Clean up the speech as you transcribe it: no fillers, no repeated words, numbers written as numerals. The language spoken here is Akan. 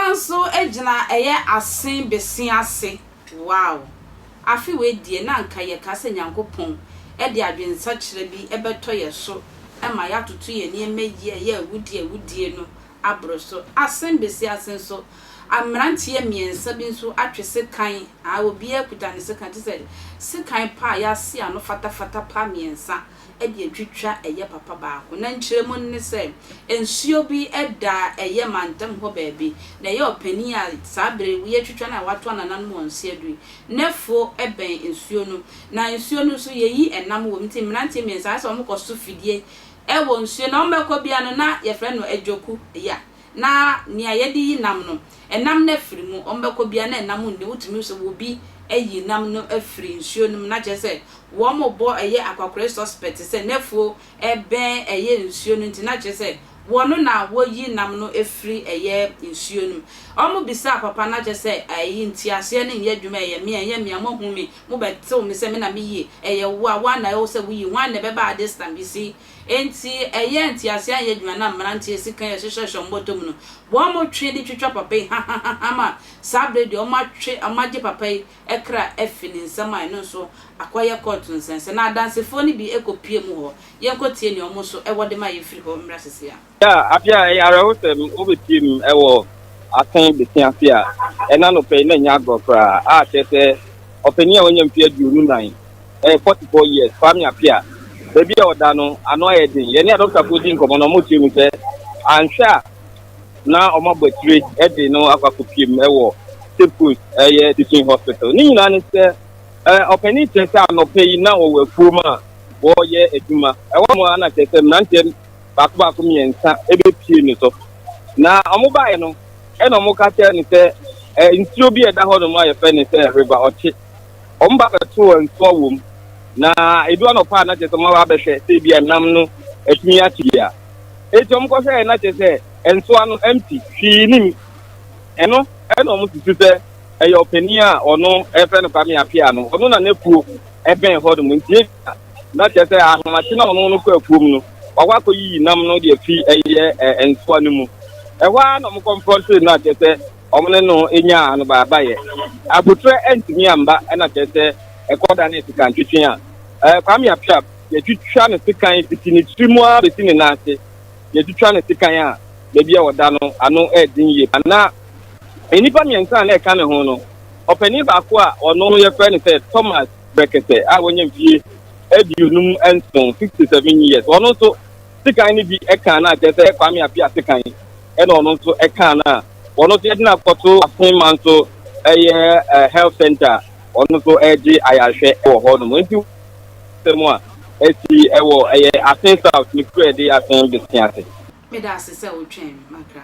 Yɛsan nso gyina ɛyɛ asen bese ase. Wow! Afe wei deɛ na anka yɛka sɛ Nyankopɔn de adwensakyera bi bɛtɔ yɛ so ma yɛatoto yɛn nneɛma yie a ɛyɛ awudie awudie no aboro so. Asen bese ase nso, mmeranteɛ mmiɛnsa bi nso atwe sekan, a obiara kuta ne sekan, te sɛ sekan pa a yɛase ano fatafata pa mmiɛnsa de atwitwa ɛyɛ papa baako. Na nkyerɛmu no ne sɛ, nsuo bi da ɛyɛ mantam hɔ baabi, na ɛyɛ ɔpanin a saa berɛ yi yɛtwitwa no a watoa nananom wɔn nse adu yi, n'afuo bɛn nsuo no. Na nsuo no nso yɛyi ɛnam wɔ mu, nti mmeranteɛ mmiɛnsa ayɛ sɛ wɔkɔso fidie wɔ nsuo no, wɔbɛkɔ biara no na yɛfrɛ no adwoku, ya, na nea yɛde yi nam no, ɛnam no afiri mu, wɔbɛkɔ biara na ɛnam nni, wotumi hu sɛ obi ayi nam no afiri nsuo no mu, na kyerɛ sɛ wɔbɔ ɛyɛ akwakoraa suspect sɛ n'afuo bɛn ɛyɛ nsuo no nti, na kyerɛ sɛ wɔno na wɔyi nam no firi ɛyɛ nsuo no mu. Wɔbisaa papa no, na kyerɛ sɛ ɛyi nteaseɛ no nyɛ adwuma, ɛyɛ me a, ɛnyɛ me a, moahu me, mobɛtew me sɛ me na meyie, ɛyɛ wo a, woa na ɛwɔ sɛ woyi, hwan na ɛbɛba at this time, you see. Enti ɛyɛ nteaseɛ anyɛ adwuma na mmeranteɛ sika a ɛhyehyɛhyɛ wɔn bɔtɔ mu no, wɔtwe de twitwa papa yi hahahaha ma saa berɛ deɛ wɔatwe, wɔagye papa yi kra afi ne nsam a ɛno nso akɔyɛ kɔɔto nsɛnsɛm. Na adansefoɔ no bi kɔpue mu hɔ. Yɛnkɔtie nea wɔn nso wɔ de ma yɛn firi hɔ mmra seesei ara. Yeah, afei a ɛyɛ awerɛhosɛm wobɛpie mu wɔ Asen Bese ase a, ɛna anɔpa yi na ɛnyɛ agorɔ koraa a kyerɛ sɛ ɔpanin a wanya mfeɛ 24, ɛyɛ 44 years, Kwame Appiah, baabi a ɔda no ano ayɛ den. Yɛne adɔkotafoɔ di nkɔmmɔ na wɔkyerɛ mu sɛ anhwɛ a na wɔabɔ akyire de no akɔ akɔpie mu wɔ Cape Coast ɛyɛ Teaching Hospital. Ne nyinaa ne sɛ ɔpanin kyerɛ sɛ anɔpa yi na wɔwɔ afuom a wɔreyɛ adwuma. Ɛwɔ mu a na kyerɛ sɛ mmeranteɛ baako baako mmiɛnsa ɛbɛpie ne so. Na wɔn baeɛ no, ɛna wɔn ka kyerɛ no sɛ nsuo bi a ɛda hɔ nom a yɛfrɛ no sɛ River Ɔkye. Wɔn ba bɛtoo nsuo wɔ mu. Na edu anɔpa a na kyerɛ sɛ wɔn aba abɛhwɛ sɛ ebi a nam no atumi akye bi a. Eti wɔn kɔhwɛɛ na kyerɛ sɛ nsoa no empty, hwee nim. Ɛno ɛna wɔn susu sɛ ɛyɛ ɔpanin a ɔno ɛfrɛ no Kwame Appiah no, ɔno na n'afuo ɛbɛn hɔ nom. Nti ebi a na kyerɛ sɛ ahomakye na ɔno no kɔ afuom no, wakɔ akɔyiyi nam no de afi ɛyɛ nsoa no mu. Ɛhɔ ara na wɔn confront no a kyerɛ sɛ wɔn ne no nyaa anobaabayɛ. Abotire ntumi amba ɛna kyerɛ sɛ ɛkɔda ne sekan twetwe a Kwame Appiah yɛtwitwa ne sekan fiti ne tiri mu ara bɛsi ne nan ase. Yɛtwitwa ne sekan a baabi a ɔda no ano ɛɛden yie. Na nnipa mmiɛnsa a na ɛka ne ho no, ɔpanin baako a ɔno yɛfrɛ no sɛ Thomas Brekete a wanya mfie 57, 67 years, ɔno nso sekan no bi ɛka no a kyerɛ sɛ Kwame Appiah sekan ɛna ɔno nso ɛka no a ɔno nso yɛde no akɔto Asenma nso ɛyɛ health center, ɔno nso ɛregye ayarehwɛ wɔ hɔ nom. Nti sɛm a ɛsi ɛwɔ ɛyɛ Asen South ne kuro a yɛde Asen Bese ase. Meda ase sɛ wotwɛn me makra.